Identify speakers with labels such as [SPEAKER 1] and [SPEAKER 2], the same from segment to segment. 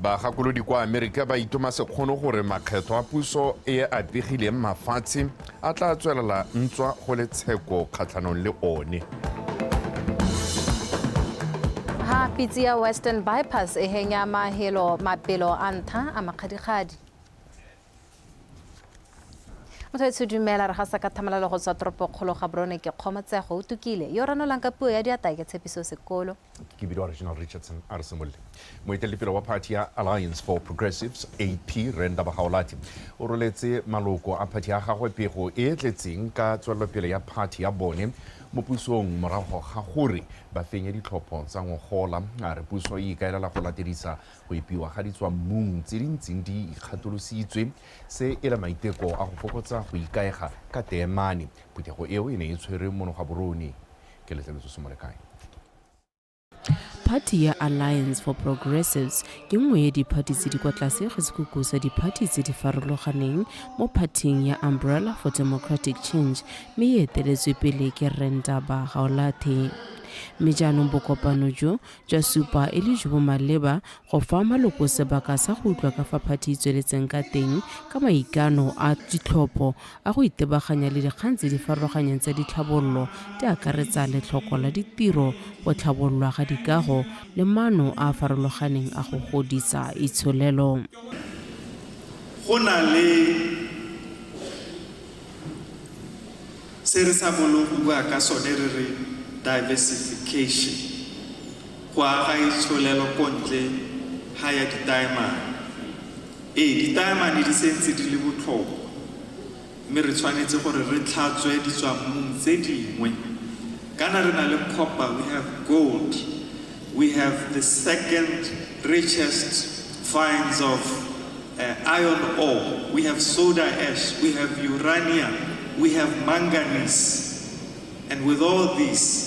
[SPEAKER 1] Bagakolodi kwa Amerika ba itoma sekgono gore makgetho a puso e a pegileng mafatshe a tla tswelela ntswa go le tsheko kgatlhanong le one.
[SPEAKER 2] Ha pitse ya Western Bypass e henya mahelo mapelo a ntha a makgadikgadi. Motho etsho dumela re gasa ka thamalalo go tswa toropokgolo Gaborone ke Kgomotsego o tukile yo ranolang ka puo ya diatla ke Tshepiso Sekolo.
[SPEAKER 1] Ke bidiwa Reginald Richardson a re simolole. Moeteledipele wa phathi ya Alliance for Progressives, AP, Rre Ndaba Gaolathe o roletse maloko a phathi ya gagwe pego e e tletseng ka tswelelopele ya phathi ya bone mo pusong morago ga gore ba fenye ditlhopho tsa ngogola. A re puso e ikaelela go latedisa go epiwa ga ditswammung tse di ntseng di ikgatolositswe, se e le maiteko a go fokotsa go ikaega ka teemane. Phuthego eo e ne e tshwerwe mono Gaborone ke Letleletswe Somolekae.
[SPEAKER 3] Phathi ya Alliance for Progressives ke nngwe ya diphathi tse di kwa tlase ga sekuku sa diphathi tse di farologaneng mo phathing ya Umbrella for Democratic Change mme e eteletswe pele ke Rre Ndaba Gaolathe. Mme jaanong bokopano jo jwa supa e le jo bo maleba go fa maloko sebaka sa go utlwa ka fa phathi e tsweletseng ka teng ka maikano a ditlhopho a go itebaganya le dikgang tse di farologanyeng tsa ditlhabololo di akaretsa letlhoko la ditiro, go tlhabololwa ga dikago le maano a a farologaneng a go godisa itsholelo.
[SPEAKER 4] Go na le se re sa bolong go bua ka sone re re diversification, go aga itsholelo ko ntle ga ya ditaemane. Ee, ditaemane di sentse di le botlhokwa, mme re tshwanetse gore re tlhatswe ditswammung tse dingwe. Kana re na le copper, we have gold, we have the second richest finds of iron ore, we have soda ash, we have uranium, we have manganese, and with all this,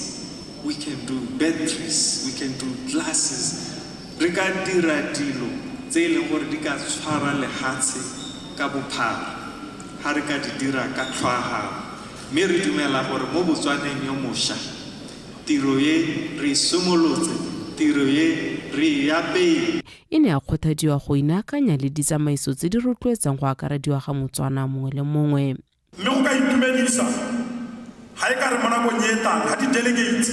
[SPEAKER 4] we can do batteries, we can do glasses. Re ka dira dilo tse e leng gore di ka tshwara lehatshe ka bophara ha re ka di dira ka tlhwaahalo. Mme re dumela gore mo Botswaneng yo mosha, tiro e re e somolotse, tiro e re e ya pele.
[SPEAKER 3] E ne ya kgothadiwa go inaakanya le ditsamaiso tse di rotloetsang go akarediwa ga Motswana mongwe le mongwe.
[SPEAKER 5] Mme go ka itumedisa ga e ka re mo nakong e e tlang ga di-delegates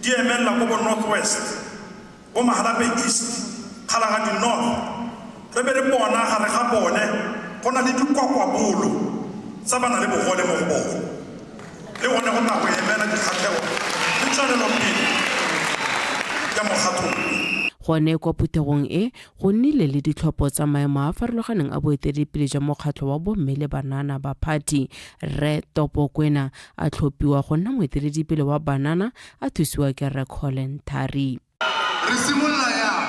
[SPEAKER 5] di emelela ko bo North West, bo Mahalapye East, Kgalagadi North, re be re bona gare ga bone go na le dikwakwabolo tsa ba na le bogole mo go bone, le gone go tla go emela dikgatlhego le tswelelopele ya mokgatho o.
[SPEAKER 3] Gone kwa phuthegong e, go nnile le ditlhopho tsa maemo a a farologaneng a boeteledipele jwa mokgatlho wa bomme le banana ba phathi. Rre Topo Kwena a tlhophiwa go nna moeteledipele wa banana a thusiwa ke Rre Colin Thari.
[SPEAKER 6] Re simolola yang?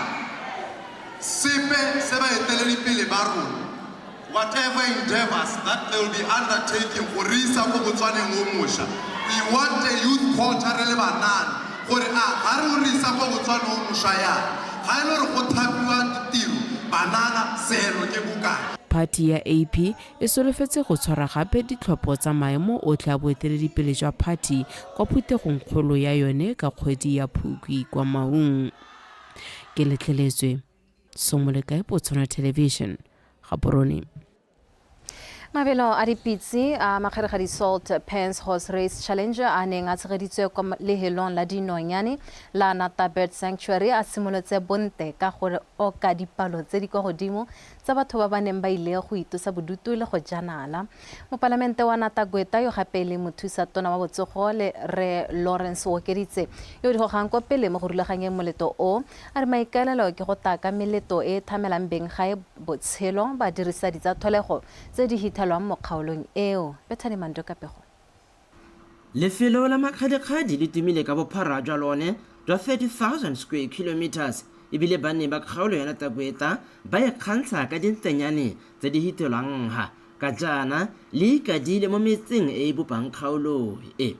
[SPEAKER 6] Sepe se baeteledipele ba rona, whatever endeavours that they will be undertaking go re isa ko Botswaneng o mosha, we want a youth quota re le banana gore a ga re o re isa ko Botswaneng o mosha yang, ga e le gore go thapiwa ditiro banana seelo ke bokae.
[SPEAKER 3] Phathi ya AP e solofetse go tshwara gape ditlhopho tsa maemo otlhe a boeteledipele jwa phathi kwa phuthegong kgolo ya yone ka kgwedi ya Phukwi kwa Maung. Ke letleletswe. Somolekae Botswana Television, Gaborone.
[SPEAKER 2] Mabelo a dipitse a makgeregadi Salt Pans Horse Race Challenge a neng a tshegeditswe kwa lehelong la dinonyane la Nata Bird Sanctuary a simolotse bonte ka go oka dipalo tse di kwa godimo tsa batho ba ba neng ba ile go itosa bodutu le go ja nala. Mopalamente wa Nata Gweta yo gape e leng mothusa tona wa botsogo le Rre Lawrence Okeditse yo di gogang kwa pele mo go rulaganyeng moleto o, A re maikaelelo ke go taka meleto e e thamelang beng gae botshelo ba dirisa ditsa tholego tse di hithelwang mo kgaolong eo. Bethany Mando ka pego.
[SPEAKER 7] Lefelo la Makgadikgadi le tumile ka bophara jwa lone jwa 30,000 square kilometres ebile banni ba kgaolo ya Natakweta ba ikgantsha ka dintlenyane tse di hithelwang nha ka jaana le ikadile mo metseng e e bopang kgaolo e.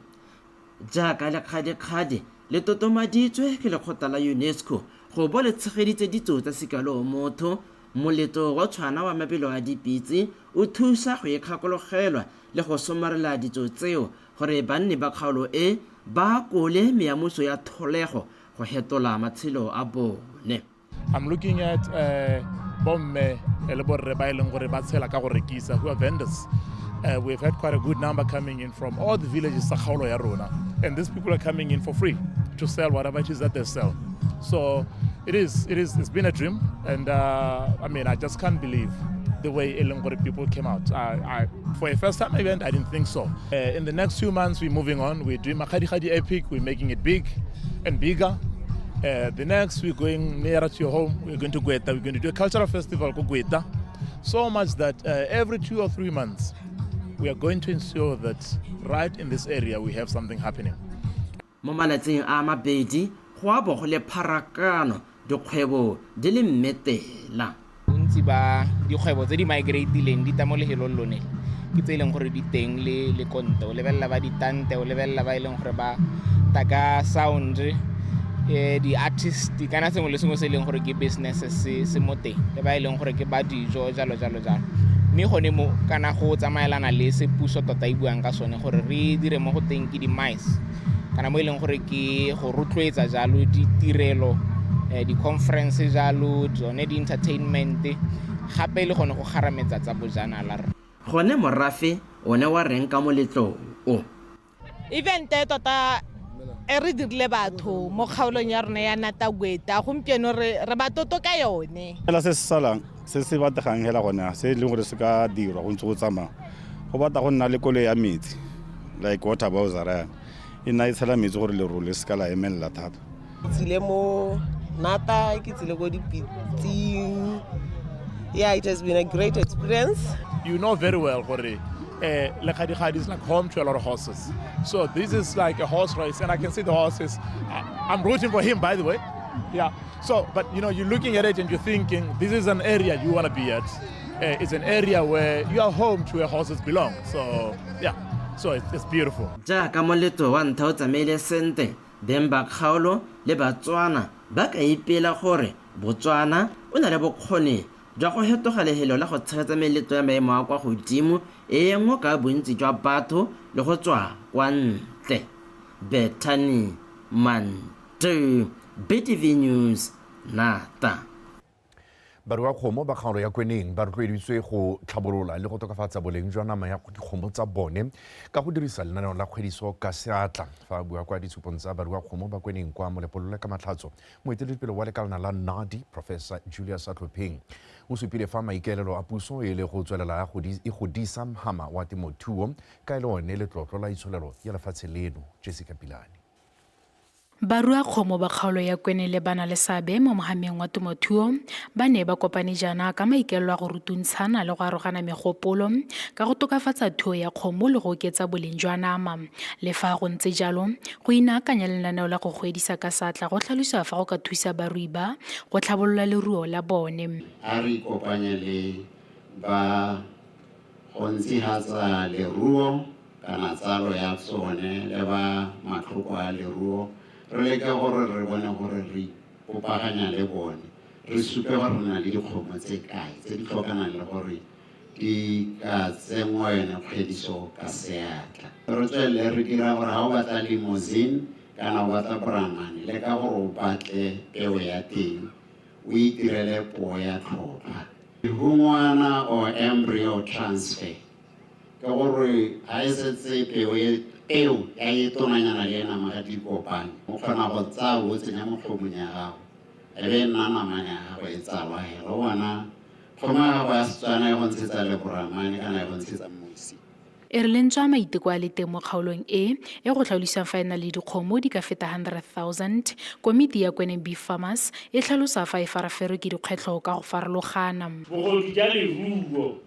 [SPEAKER 7] Jaaka lekgadikgadi le totomaditswe ke lekgotla la UNESCO go bo le tshegeditse ditso tsa sika loo motho, moletlo wa tshwana wa mabelo a dipitse o thusa go ikgakologelwa le go somarela ditso tseo gore banni ba kgaolo e ba akole meamuso ya tholego go hetola matshelo a bone.
[SPEAKER 8] I'm looking at bomme le borre ba e leng gore ba tshela ka go rekisa, who are vendors. We've had quite a good number coming in from all the villages tsa kgaolo ya rona, and these people are coming in for free to sell whatever it is that they sell. So it's been a dream, and I mean, I just can't believe the way e leng gore people came out. For a first time event, I didn't think so. In the next few months, we're moving on. We're doing Makgadikgadi Epic. We're making it big and bigger. The next, we're going nearer to your home. We're going to Gweta. We're going to do a cultural festival ko Gweta. So much that every 2 or 3 months, we are going to ensure that right in this area we have something happening.
[SPEAKER 7] Mo malatsing a mabedi go a bo go le pharakano, dikgwebo di le mmetela.
[SPEAKER 9] Bontsi ba dikgwebo tse di migratileng di tla mo lefelong lone ke tse e leng gore di teng le le konte. O lebelela ba ditante, o lebelela ba e leng gore ba taka sound, di-artist kana sengwe le sengwe se e leng gore ke business se se mo teng, le ba e leng gore ke ba dijo, jalo jalo jalo. Mme gone mo kana go tsamaelana le se puso tota e buang ka sone gore re dire mo go teng ke di-MICE, kana mo e leng gore ke go rotloetsa jalo ditirelo, di-conference jalo, tsone di-entertainment, gape le gone go kgarametsa tsa bojanala.
[SPEAKER 7] Gone morafe one wa reng ka moletlo o?
[SPEAKER 10] Event e tota e re dirile batho mo kgaolong ya rona ya Nata-Gweta gompieno, re ba toto ka yone.
[SPEAKER 11] Fela se se salang, se se batlegang hela gone, se e leng gore se ka dirwa go ntse go tsamaya, go batla go nna le koloi ya metsi, like water bowser yana, e nna e tshela metsi gore lerole se ka la emelela thata.
[SPEAKER 12] Tsile mo Nata, ke tsile ko dipitsing. Yeah, it has been a great experience.
[SPEAKER 8] You know very well gore Lekgadikgadi is like home to a lot of horses. So this is like a horse race, and I can see the horses. I'm rooting for him, by the way. Yeah. So, but you're looking at it and you're thinking, this is an area you want to be at. It's an area where you are home to where horses belong. So, yeah. So it's beautiful.
[SPEAKER 7] Jaaka moletlo wa ntlha o tsamaile sentle, beng ba kgaolo le Batswana ba ka ipela gore Botswana o na le bokgoni jwa go fetoga lefelo la go tshegetsa meletlo ya maemo a kwa godimo e ngoka bontsi jwa batho le go tswa kwa ntle. Bethany Mantu, BTV News, Nata.
[SPEAKER 1] Baruakgomo ba kgaolo ya Kweneng ba rotloeditswe go tlhabolola le go tokafatsa boleng jwa nama ya dikgomo tsa bone ka go dirisa lenaneo la kgwediso ka seatla. Fa a bua kwa ditshupong tsa baruakgomo ba Kweneng kwa Molepolole ka Matlhatso, moeteledipele wa lekalana la NARDI, Professor Julius Atlhopheng, o supile fa maikaelelo a puso e le go tswelela e godisa mhama wa temothuo ka e le one letlotlo la itsholelo ya lefatshe leno. Jessica Pilane.
[SPEAKER 13] Baruakgomo ba kgaolo ya Kweneng le ba na le seabe mo mohameng wa temothuo ba ne ba kopane jaana ka maikaelelo a go rutuntshana le go arogana megopolo ka go tokafatsa thuo ya kgomo le go oketsa boleng jwa nama. Le fa go ntse jalo, go inaakanya lenaneo la go kgweedisa ka seatla go tlhalosiwa fa go ka thusa barui ba go tlhabolola leruo la bone.
[SPEAKER 14] A re ikopanye le ba go ntsihatsa leruo kana tsalo ya tsone le ba matlhoko a leruo, re leke gore re bone gore re ipopaganya le bone, re supe gore re na le dikgomo tse kae tse di tlhokanang le gore di ka tsenngwa yone kgwediso ka seatla. Re tswelele re dira gore ga o batla Limousin kana o batla Brahman, le ka gore o batle peo ya teng, o itirele poo ya tlhotlhwa. Hungwana or embryo transfer ke gore ga e setse peo e peo ya e tonanyana le e nama di kopane, o kgona go tsaya o tsenya mo kgomong ya gago, e be e nna namane ya gago e tsalwa hela. O bona kgomo ya gago ya Setswana e go ntshetsa le Brahmane kana e go ntshetsa mosi.
[SPEAKER 13] E re le ntswa maiteko a le teng mo kgaolong e e go tlhalosiwang fa e na le dikgomo di ka feta 100 000, komiti ya Kweneng Beef Farmers e tlhalosa fa e faraferwe ke dikgwetlho ka go farologana.
[SPEAKER 15] Bogodu jwa leruo,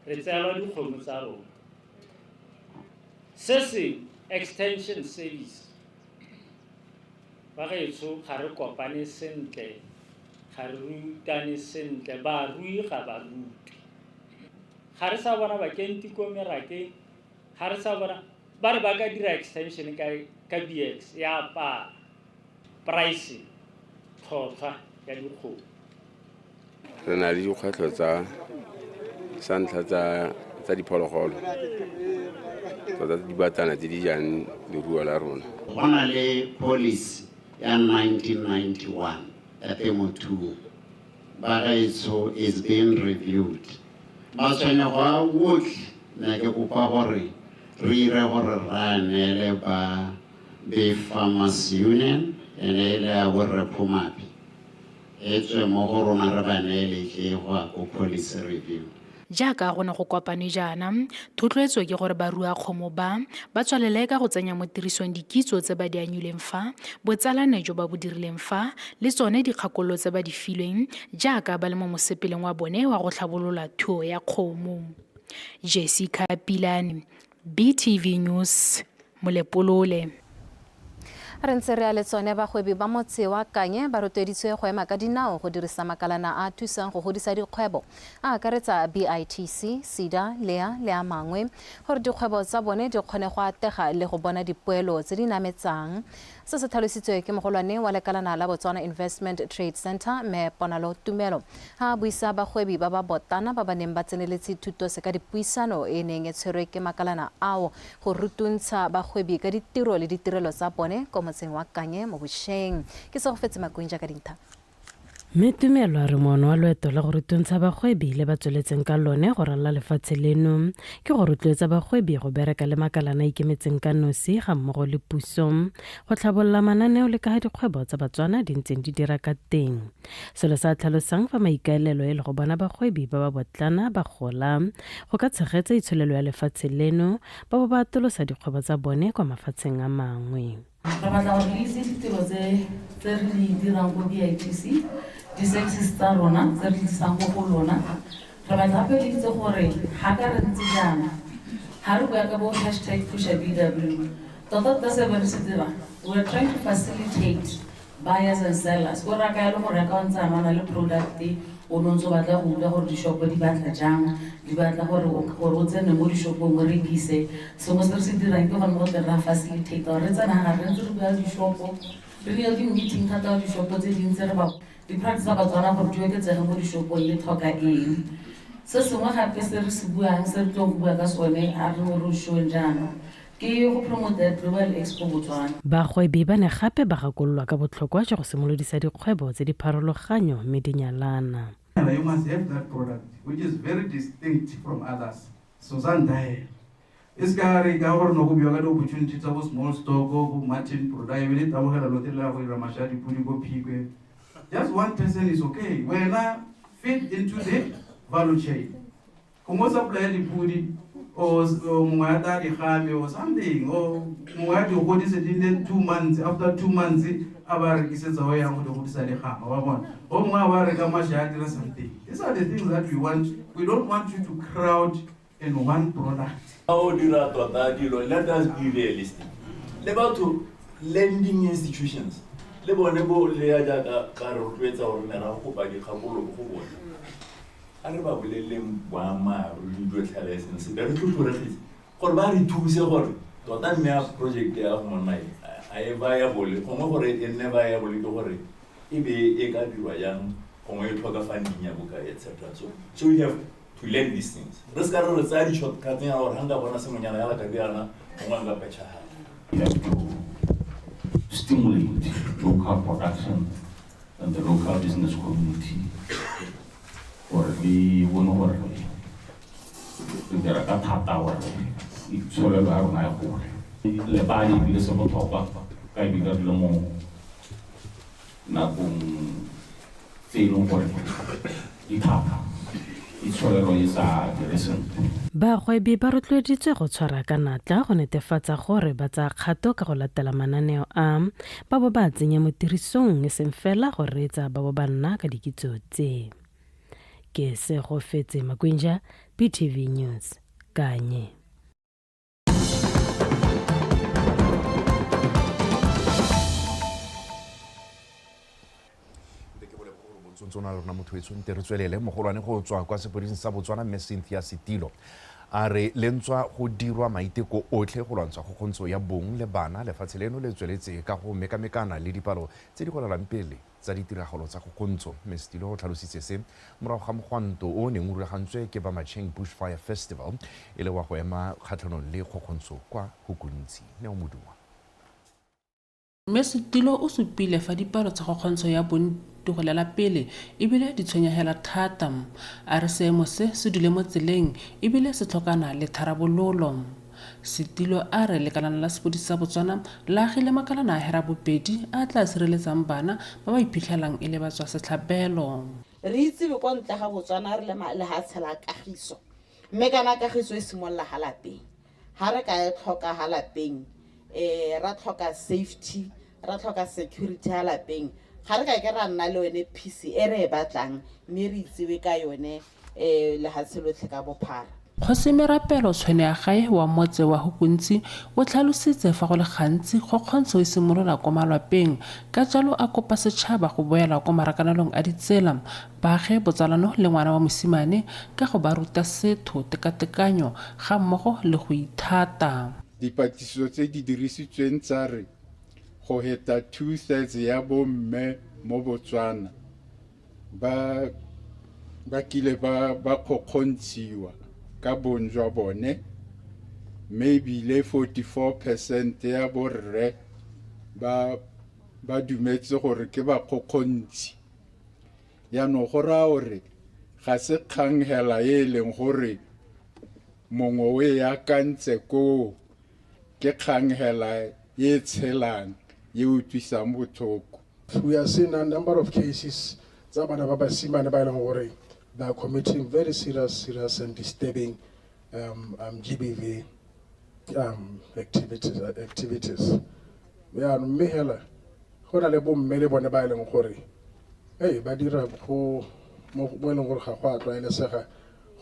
[SPEAKER 15] re tseelwa dikgomo tsa rona. Se sengwe, extension service, bagaetsho, ga re kopane sentle, ga re rutane sentle, barui ga ba rutwe. Ga re sa bona bakenti ko merakeng, ga re sa bona ba re ba ka dira extension ka BX ya pala price, tlhotlhwa ya dikgomo.
[SPEAKER 16] Re na le dikgwetlho tsa sa ntlha tsa diphologolo, tota dibatana tse di jang leruo la rona.
[SPEAKER 14] Go na le policy ya 1991. ya temothuo bagaetsho is being reviewed. Matshwenyego a otlhe ne ke kopa gore re ire gore re a neele ba Beef Farmers Union ene e le ya borre Phumapi e tswe mo go rona re ba neeletse go ya ko policy review.
[SPEAKER 13] Jaaka go ne go kopanwe jaana, thotloetso ke gore baruakgomo ba, ba tswelele ka go tsenya mo tirisong dikitso tse ba di anyuleng fa, botsalano jo ba bo dirileng fa, le tsone dikgakololo tse ba di filweng jaaka ba le mo mosepeleng wa bone wa go tlhabolola thuo ya kgomo. Jessica Pilane, BTV News, Molepolole.
[SPEAKER 2] Re ntse re ya le tsone, bagwebi ba motse wa Kanye ba rotloeditswe go ema ka dinao go dirisa makalana a a thusang go godisa dikgwebo a akaretsa BITC, SEDA, LEA le a mangwe gore dikgwebo tsa bone di kgone go atega le go bona dipoelo tse di nametsang. Se se tlhalositswe ke mogolwane wa lekalana la Botswana Investment Trade Centre, Mme Ponalo Tumelo, ha a buisa bagwebi ba ba botana ba ba neng ba tseneletse thuto sekadipuisano e e neng e tshwerwe ke makalana ao go rutuntsha bagwebi ka ditiro le ditirelo tsa bone kwa motseng wa Kanye mo bosheng. Ke Segofetse Makwinja ka dintha.
[SPEAKER 3] Mme Tumelo a re moono wa loeto la go rutuntsha bagwebi le ba tsweletseng ka lone go ralala lefatshe leno ke go rotloetsa bagwebi go bereka le makalana a ikemetseng ka nosi ga mmogo le puso go tlhabolola mananeo le ka ga dikgwebo tsa Batswana di ntseng di dira ka teng. Selo sa tlhalosang fa maikaelelo e le go bona bagwebi ba ba botlana ba gola go ka tshegetsa itsholelo ya lefatshe leno ba bo ba atolosa dikgwebo tsa bone kwa mafatsheng a mangwe.
[SPEAKER 17] Re batla gore le itse ditiro tse tse re di dirang ko BITC, di-services tsa rona tse re di tlisang ko go lona. Re batla gape le itse gore ga ka re ntse jaana, ga re bua ka bo hashtag pusha BW, tota tota se be re se dira, we are trying to facilitate buyers and sellers. Ko raya ka e le go reka o ntse a na le product, o ne o ntse o batla go utlwa gore dishopo di batla jang, di batla gore gore o tsene mo dishopong o rekise. Sengwe se re se dirang ke gone go tle ra facilitate gore re tsena gare re ntse re bua le dishopo, re dira di-meeting thata ka dishopo tse dintsi re ba di-products tsa Batswana gore di oketsege mo dishopong le tlhoka eng. Se sengwe gape se re se buang se re tlong go bua ka sone a re mo road-showng jaana ke go promote Global Expo Botswana.
[SPEAKER 3] Bagwebi ba ne gape ba gakololwa ka botlhokwa jwa go simolodisa dikgwebo tse di pharologanyo mme di nyalana.
[SPEAKER 18] You must have that product which is very distinct from others. So sa ntaela. E se ka re ka gore no go buiwa ka di-opportunity tsa bo small stock, bo Martin Product, e be le tabogela lote le ya go dira masha a dipodi ko Phikwe. Just one person is okay. Wena fit into the value chain. Gongwe o supply dipodi or mongwe a tla di game or something or mongwe a di godise di nne 2 months, after 2 months a ba rekisetsa o yang go di godisa di gama wa bona, o mongwe a ba reka mashe a dira something. These are the things that we want. We don't want you to crowd in one product.
[SPEAKER 19] Fa o dira tota dilo, let us be realistic le batho, lending institutions le bone bo le ya jaaka ka re rotloetsa gore ne ra go kopa dikgakololo go bone. A re ba boleleng boammaaruri dilo tlhela e seng sepe, re tlhotlhoregise gore ba re thuse gore tota mme a project ya go monna e a e viable, gongwe gore e nne viable ke gore e be e ka dirwa jang, gongwe e tlhoka funding ya bokae, etc. So we have to learn these things. Re se ka re re tsaya di-shortcuts nyana gore ga nka bona sengwenyana yala ka riana, gongwe nka petšhagala.
[SPEAKER 20] We have to stimulate local production and the local business community gore le bone gore re dira ka thata gore itsholelo ya rona e gole. Lebane ebile se botlhokwa ka ebile re le mo nakong tse e leng gore di thata, itsholelo e sa dire sentle.
[SPEAKER 3] Bagwebi ba rotloeditswe go tshwara ka natla go netefatsa gore ba tsaya kgato ka go latela mananeo a ba bo ba tsenya mo tirisong, e seng fela go reetsa ba bo ba nna ka dikitso tse. Ke Segofetse Makwinja, BTV News, Kanye.
[SPEAKER 1] Tsontso na le rona motho etsho nte re tswelele. Mogolwane go tswa kwa sepodising sa Botswana, mme Cynthia Setilo, a re le ntswa go dirwa maiteko otlhe go lwantsha kgokgontsho ya bong le bana, lefatshe leno le tsweletse ka go mekamekana le dipalo tse di golelang pele tsa ditiragalo tsa kgokgontsho. Mme Setilo o tlhalositse se morago ga mogwanto o o neng o rulagantswe ke ba Macheng Bushfire Festival e le wa go ema kgatlhanong le kgokgontsho kwa Hukuntsi. Neo Modungwa.
[SPEAKER 21] Mme Setilo o supile fa dipalo tsa kgokgontsho ya bong
[SPEAKER 3] di golela pele ebile di tshwenyegela thata. A re seemo se se dule mo tseleng ebile se tlhokana le tharabololo. Setilo a re lekalana la sepodisi sa Botswana le agile makalana a hera bobedi a a tla sireletsang bana ba ba iphitlhelang e le batswasetlhabelo.
[SPEAKER 21] Re itsiwe ko ntle ga Botswana re le lehatshe la kagiso, mme kana kagiso e simolola ha lapeng. Ha re ka e tlhoka ha lapeng, ra tlhoka safety, ra tlhoka security ha lapeng, ga re ka ke ra nna le yone peace e re e batlang, mme re itsiwe ka yone lehatshe lotlhe ka bophara.
[SPEAKER 3] Kgosi Merapelo Tshweneyagae wa motse wa Hukuntsi o tlhalositse fa go le gantsi kgokgontsho e simolola kwa malwapeng, ka jalo a kopa setšhaba go boela kwa marakanelong a ditsela ba age botsalano le ngwana wa mosimane ka go ba ruta setho, tekatekanyo ga mmogo le go ithata.
[SPEAKER 22] Dipatlisiso tse di dirisitsweng tsa re go heta two thirds ya bomme mo Botswana ba ba kile ba ba kgokgontshiwa ka bong jwa bone, mme ebile 44% ya borre ba ba dumetse gore ke bakgokgontshi. Jaanong go raya gore ga se kgang hela e e leng gore mongwe o e akantse koo, ke kgang hela e tshelang e utlwisang botlhoko.
[SPEAKER 23] We are seeing a number of cases tsa bana ba basimane ba e leng gore they are committing very serious and disturbing GBV activities. Jaanong mme hela go na le bomme le bone ba e leng gore hey, ba dira go mo e leng gore ga go a tlwaelesega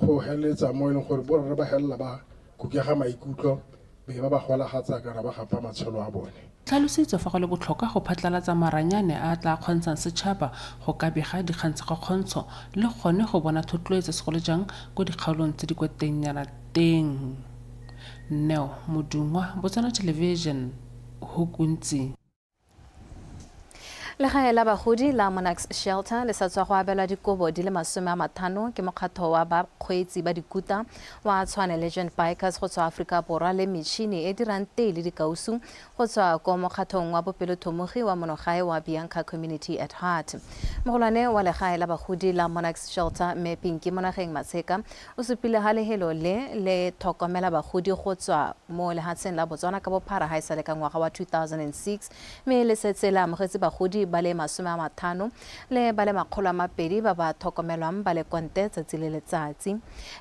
[SPEAKER 23] go heletsa mo e leng gore borre ba helela ba kukega maikutlo be ba ba golagatsa kana ba gapa matshelo a bone.
[SPEAKER 3] Tlhalositse fa go le botlhokwa go phatlalatsa maranyane a a tla kgontshang setšhaba go ka bega dikgang tsa kgokgontsho le gone go bona thotloetso segolo jang ko dikgaolong tse di kwa tengnyana teng. Neo Modungwa, Botswana Television, Hukuntsi.
[SPEAKER 2] Legae la bagodi la Monarchs Shelter le sa tswa go abelwa dikobo di le 50 ke mokgatho wa bakgweetsi ba dikuta wa Tshwane Legend Bikers go tswa Aforika Borwa le metšhini e dirang tee le dikausu go tswa ko mokgathong wa bopelothomogi wa monogae wa Bianca Community at Heart. Mogolwane wa legae la bagodi la Monarchs Shelter mme Pinky Monageng Matsheka o supile ha lehelo le le tlhokomela bagodi go tswa mo lehatsheng la Botswana ka bophara ha e sale ka ngwaga wa 2006, mme le setse le amogetse bagodi ba le 50 le ba le 200 ba ba tlhokomelwang ba le konte tsatsi le letsatsi.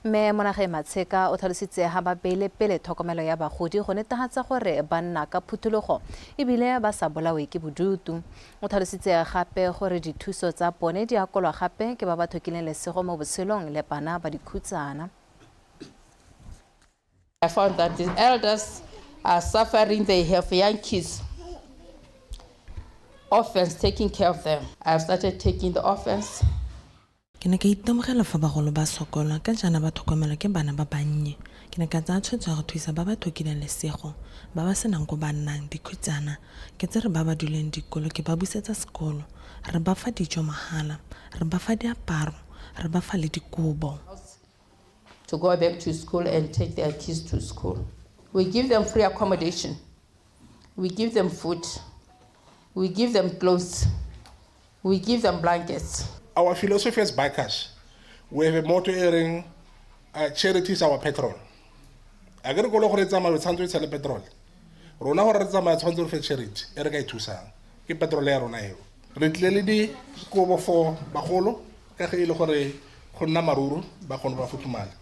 [SPEAKER 2] Mme Monageng Matsheka o tlhalositse ha ba beile pele tlhokomelo ya bagodi go netefatsa gore ba nna ka phuthologo ebile ba sa bolawe ke bodutu. O tlhalositse gape gore dithuso tsa bone di akolwa gape ke ba ba tlhokileng lesego mo botshelong le bana ba dikhutsana.
[SPEAKER 24] I found that the elders are suffering, they have young kids, orphans taking care of them. I've started taking the orphans.
[SPEAKER 25] Ke ne ka itemogela fa bagolo ba sokola ka jaana ba tlhokomelwa ke bana ba bannye. Ke ne ka tsaya tshwetso ya go thusa ba ba tlhokileng lesego, ba ba senang ko ba nnang, dikhutsana. Ke tsere ba ba duleng dikolo ke ba busetsa sekolo. Re ba fa dijo mahala, re ba fa diaparo, re ba fa le dikobo.
[SPEAKER 24] To go back to school and take their kids to school. We give them free accommodation. We give them food. We give them clothes. We give them blankets.
[SPEAKER 26] Our philosophy as bikers, we have a motto airing, charity is our petrol. A ke re koloi gore e tsamaya tshwanetse e tshele petrol. Rona gore re tsamaya tshwanetse re fe charity e re ka e thusang. Ke petrol ya rona eo. Re tlile le dikobo for bagolo ka ge e le gore go nna maruru ba kgone ba futhumala.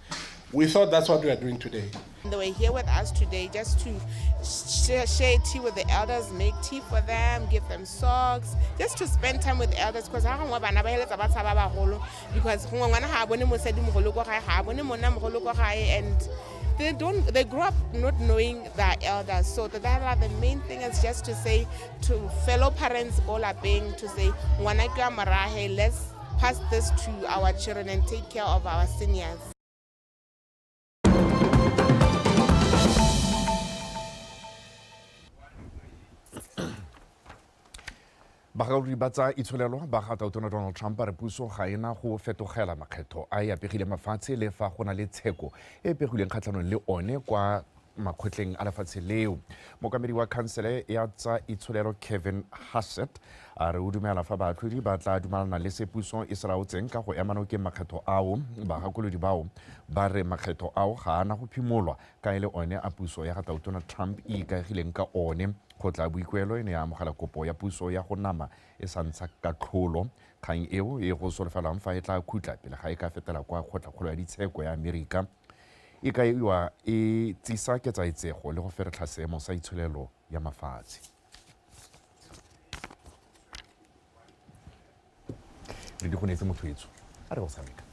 [SPEAKER 26] We thought that's what we are doing today.
[SPEAKER 27] They were here with us today just to share tea with the elders, make tea for them, give them socks, just to spend time with elders. Because ha gongwe bana ba heletsa ba tshaba bagolo, because gongwe ngwana ga a bone mosadi mogolo ko gae, ga a bone monna mogolo ko gae, and they don't, they grow up not knowing their elders. So the main thing is just to say to fellow parents ko lapeng, to say ngwana ke wa morahe, let's pass this to our children and take care of our seniors.
[SPEAKER 1] Bagaodi ba tsa itsholelo ba ga Tautona Donald Trump ba re puso ga ena go fetogela makgetho a e apegile mafatshe le fa go na le tsheko e pegilweng kgatlhanong le one kwa makgotleng a lefatshe leo. Mookamedi wa khansele ya tsa itsholelo Kevin Hassett a re o dumela fa baatlhodi ba tla dumalana le se puso e se laotseng ka go ema nokeng makgetho ao. Bagakolodi bao ba re makgetho ao ga a na go phimolwa ka e le one a puso ya ga Tautona Trump e ikaegileng ka one. Kgotla boikuelo e ne ya amogela kopo ya puso ya go nama e sa ntsha katlholo. Kgang eo e go solofelwang fa e tla khutla pele ga e ka fetela kwa kgotlakgolo ya ditsheko ya Amerika e kaiwa e tsisa ketsaetsego le go feretlha seemo sa itsholelo ya mafatshe. Re di go neetse motho etsho a re go tshameka.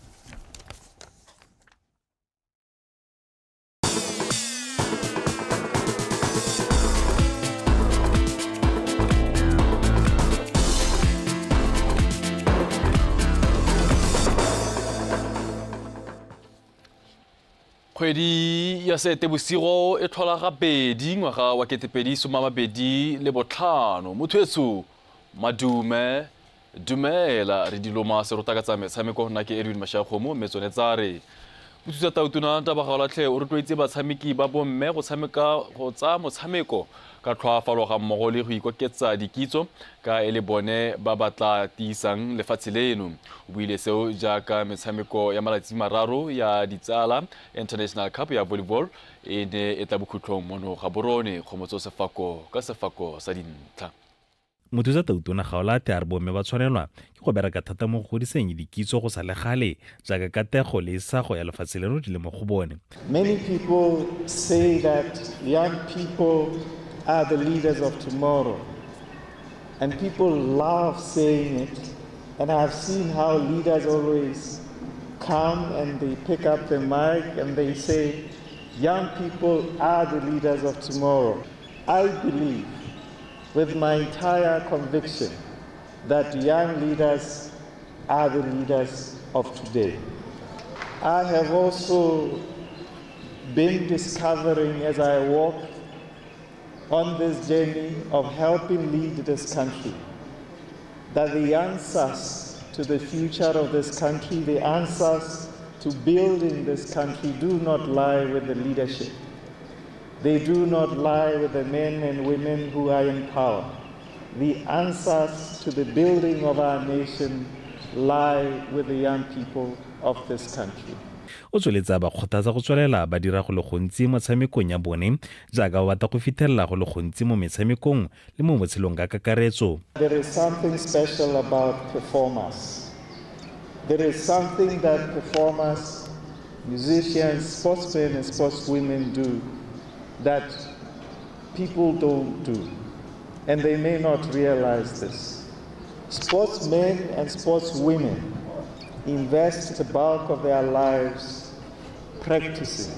[SPEAKER 4] Kgwedi ya Seetebosigo e tlhola gabedi ngwaga wa 2025. Motho etsho madume dumela re diloma serota ka tsa metshameko. Nna ke Edwin Mashakgomo, mme tsone tsa re Mothusa Tautona Tabagaolatlhe o rotloeditse batshameki ba bomme go tshameka go tsaya motshameko ka tlhoafalo ga mmogo le go ikoketsa dikitso ka e le bone ba ba tla tiisang lefatshe leno. O buile seo jaaka metshameko ya malatsi mararo ya Ditsala International Cup ya volleyball e ne e tla bokhutlhong mono Gaborone. Kgomotso Sefako ka sefako sa dintlha.
[SPEAKER 5] Mothusa Tautona Gaolathe a re bomme ba tshwanelwa ke go bereka thata mo go godiseng dikitso go sa le gale jaaka katego le isago ya lefatshe leno di le mo go bone.
[SPEAKER 6] Many people say that young people are the leaders of tomorrow, and people love saying it, and I've seen how leaders always come and they pick up the mic and they say, young people are the leaders of tomorrow. I believe with my entire conviction that young leaders are the leaders of today. I have also been discovering as I walk on this journey of helping lead this country that the answers to the future of this country, the answers to building this country do not lie with the leadership. They do not lie with the men and women who are in power. The answers to the building of our nation lie with the young people of this country.
[SPEAKER 5] O tsweletse a ba kgothatsa go tswelela ba dira go le gontsi mo tshamekong ya bone jaaka ba batla go fithelela go le gontsi mo metshamekong le mo botshelong ka kakaretso.
[SPEAKER 6] There is something special about performers. There is something that performers, musicians, sportsmen and sportswomen do that people don't do, and they may not realize this. Sportsmen and sportswomen invest the bulk of their lives practicing.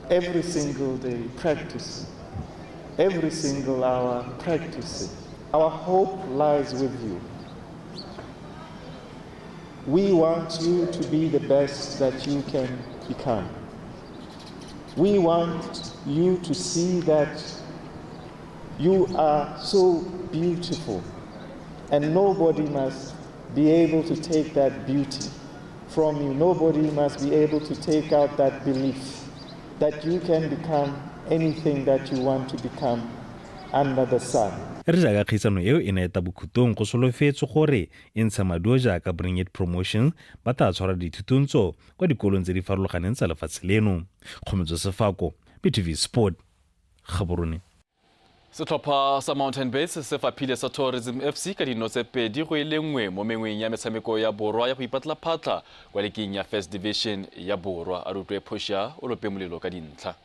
[SPEAKER 6] Every single day practicing. Every single hour practicing. Our hope lies with you. We want you to be the best that you can become. We want you to see that you are so beautiful, and nobody must be able to take that beauty from you. Nobody must be able to take out that belief that you can become anything that you want to become under the sun.
[SPEAKER 5] E re jaaka kgaisano eo e ne eta bokhutong, go solofetswe gore e ntsha maduo jaaka Bring It Promotions ba tla tshwara dithutontso kwa dikolong tse di farologaneng tsa lefatshe leno. Kgometso Sefako, BTV Sport, Gaborone.
[SPEAKER 4] Setlhopha sa Mountain Base se faphile sa Tourism FC ka dino tse 2-1 mo mengweng ya metshameko ya Borwa ya go ipatla phatlha kwa leking ya First Division ya Borwa. A rutwe Phoša o lope molelo ka dintlha.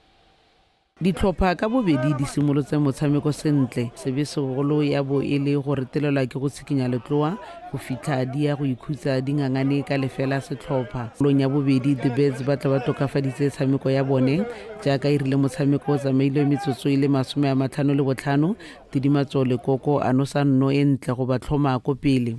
[SPEAKER 9] Ditlhopha ka bobedi di simolotse motshameko sentle, sebe segolo ya bo e le go retelelwa ke go tshikinya letloa go fitlha di ya go ikhutsa di ngangane ka lefela setlhopha. Long ya bobedi the Birds ba tla ba tokafaditse tshameko ya bone jaaka e rile motshameko o tsamaile metsotso e le 55, Tidimatso Lekoko a nosa nno e ntle go ba tlhoma ko pele.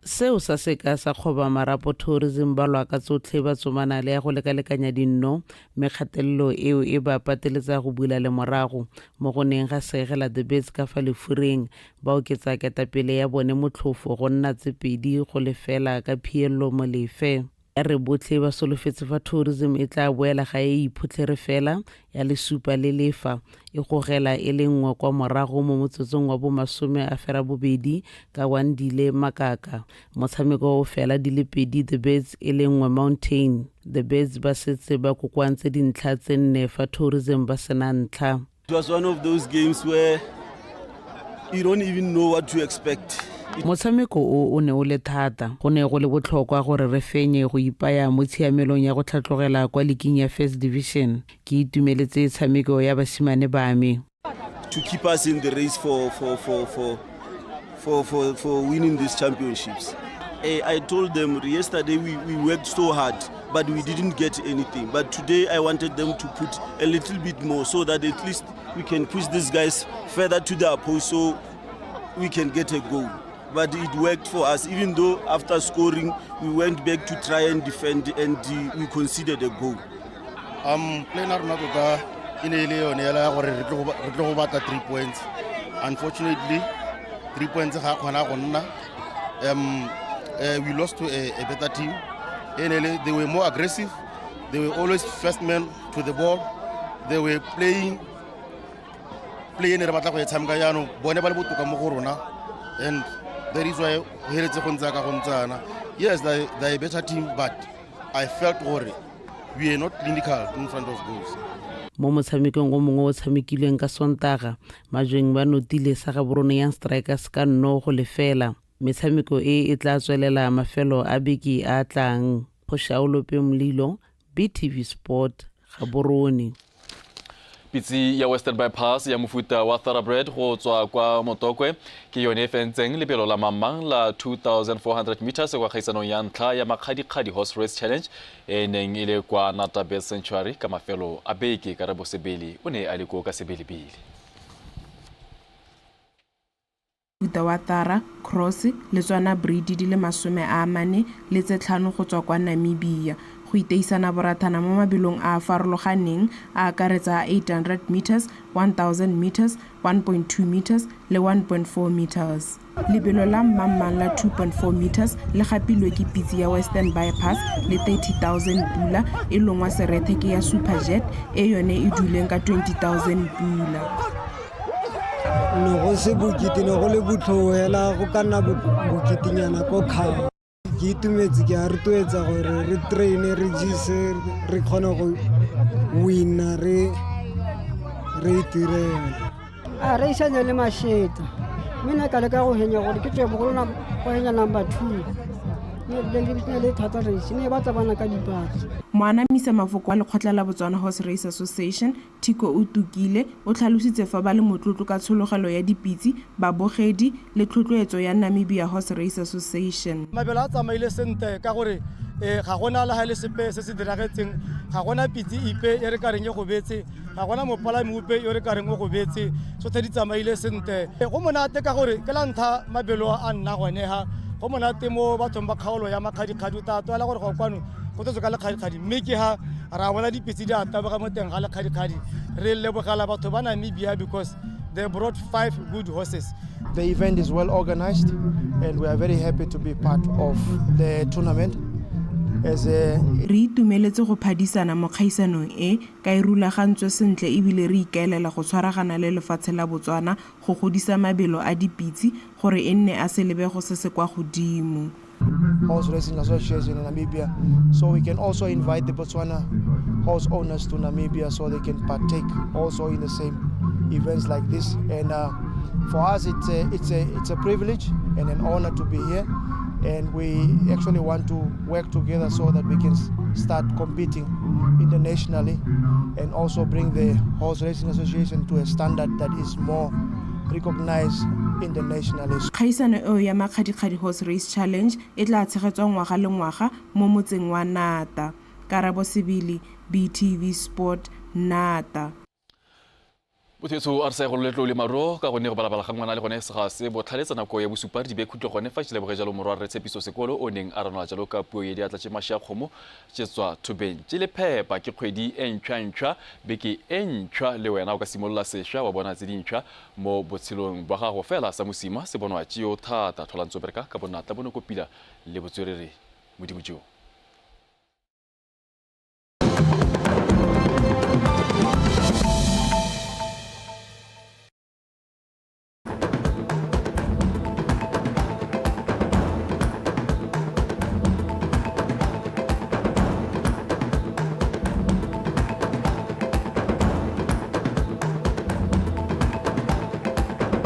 [SPEAKER 9] Seo sa seka sa kgoba marapo Tourism ba lwa ka tsotlhe ba tsomana le ya go lekalekanya dinno, mme kgatelelo eo e ba pateletsa go bula lemorago mo go neng ga segela The Birds ka fa lefureng, ba oketsa ketapele ya bone motlhofo go nna tse 2-0 ka phiello Molefe. Ya re botlhe ba solofetse fa Tourism e tla boela gae e iphotlhere fela ya lesupa le lefa e gogela e le nngwe kwa morago mo motsotsong wa bomasome a ferabobedi ka Wandile Makaka. Motshameko o fela di le pedi The Birds e le nngwe Mountain. The Birds ba setse ba kokoantse dintlha tse nne fa Tourism ba sena ntlha.
[SPEAKER 7] It was one of those games where you don't even know what to expect.
[SPEAKER 9] Motshameko o o ne o le thata. Go ne go le botlhokwa gore re fenye go ipaya mo tshiamelong ya go tlhatlogela kwa liking ya First Division. Ke itumeletse tshameko ya basimane ba me.
[SPEAKER 7] To keep us in the race for, for, for, for, for, for, for winning these championships. I told them yesterday we, we worked so hard, but we didn't get anything. But today I wanted them to put a little bit more so that at least we can push these guys further to the post so we can get a goal. But it worked for us, even though after scoring we went back to try and defend and we conceded a goal.
[SPEAKER 8] Um, plan ya rona tota e ne e le yone ela ya gore re tlo go batla three points unfortunately three points ga kgona go nna um we lost to a, a better team e ne le they were more aggressive they were always first man to the ball they were playing play e ne re batla go e tshameka jaanong bone ba le botoka mo go rona and that is why go heletse go ntse ka go ntsana yes they, they a better team but i felt gore we are not clinical in front of goals
[SPEAKER 9] mo motshamekong o mongwe o tshamekilweng ka sontaga majweng ba notile sa gaborone young strikers ka nno go lefela metshameko e e tla tswelela mafelo a beke a tlang phošaolope molilo btv sport gaborone
[SPEAKER 4] Pitse ya Western Bypass ya mofuta wa Thoroughbred go tswa kwa Motokwe ke yone e fentseng lebelo la mamang la 2400 meters kwa kgaisanong ya ntlha ya Makgadikgadi Horse Race Challenge e neng e le kwa Nata Bird Sanctuary ka mafelo a beke. Karabo Sebele o ne a le koo ka sebelebele.
[SPEAKER 10] Mofuta wa Tara, Cross le Tswana Breed di le 45 le tse tlhano go tswa kwa Namibia. Go iteisana borathana mo mabelong a a farologaneng a akaretsa a 800 metres, 1000 metres, 1.2 metres le 1.4 metres. Lebelo la mmangmang la 2.4 metres le gapilwe ke pitse ya Western Bypass le 30,000 pula e longwa serethe ke ya Superjet e yone e duleng ka 20,000 pula.
[SPEAKER 11] Ne go se bokete ne go le botlhoo hela go ka nna boketenyana ko kgang ke itumetse ke a rotloetsa gore re traine re jise re kgone go wina re re itirele
[SPEAKER 12] a re isanya le masheta mme ne ka leka go henya gore ke tswe bogolo go henya number two ne le thata race ne ba tsabana ka dipatla
[SPEAKER 10] Moanamisa mafoko wa lekgotla la Botswana Horse Race Association Thiko Otukile o tlhalositse fa ba le motlotlo ka tshologelo ya dipitse, babogedi le tlhotloetso ya Namibia Horse Race Association.
[SPEAKER 15] Mabelo a tsamaile sentle ka gore ga gona le ga e le sepe se se diragetseng, ga gona pitse ipe e re ka reng e gobetse, ga gona mopalami ope yo re ka reng o gobetse, tsotlhe di tsamaile sentle. Go monate ka gore ke la ntlha mabelo a nna gone ha, go monate mo bathong ba kgaolo ya Makgadikgadi, o tla tlwaela gore go kwano go tletse ka lekgadikgadi mme ke ha ra bona dipitse di a taboga mo teng ga lekgadikgadi. Re lebogela batho ba Namibia because they brought five good horses.
[SPEAKER 16] The event is well organized and we are very happy to be part of the tournament. As a
[SPEAKER 10] Re itumeletse go phadisana mo kgaisanong e ka e rulagantswe sentle ebile re ikaelela go tshwaragana le lefatshe la Botswana go godisa mabelo a dipitse gore e nne a selebego se se kwa godimo.
[SPEAKER 16] Horse Racing Association in Namibia, so we can also invite the Botswana horse owners to Namibia so they can partake also in the same events like this. And for us, it's a, it's a, it's a privilege and an honor to be here. And we actually want to work together so that we can start competing internationally and also bring the Horse Racing Association to a standard that is more recognized internationally.
[SPEAKER 10] Kgaisano eo ya Makgadikgadi Horse Race Challenge e tla tshegetswa ngwaga le ngwaga mo motseng wa Nata. Karabo Sebele, BTV Sport, Nata.
[SPEAKER 4] Bothetso a re sa go letlo le maro ka gonne go balabala ga ngwana le gone ga se botlhaletsa nako ya bosupa re di be khutlo gone fa ke leboge jalo morwa re Tshepiso Sekolo o neng a ranola jalo ka puo ye diatla tše maši a kgomo tše tswa thobeng tše le phepa. Ke kgwedi e ntšhwa-ntšhwa, beke e ntšhwa, le wena o ka simolola sešwa wa bona tse dintšhwa mo botshelong bwa gago fela sa mosima se bonwa tšeo thata. Tlhola ntse o bereka ka bonatla bonokopila le botswerere modimo jo.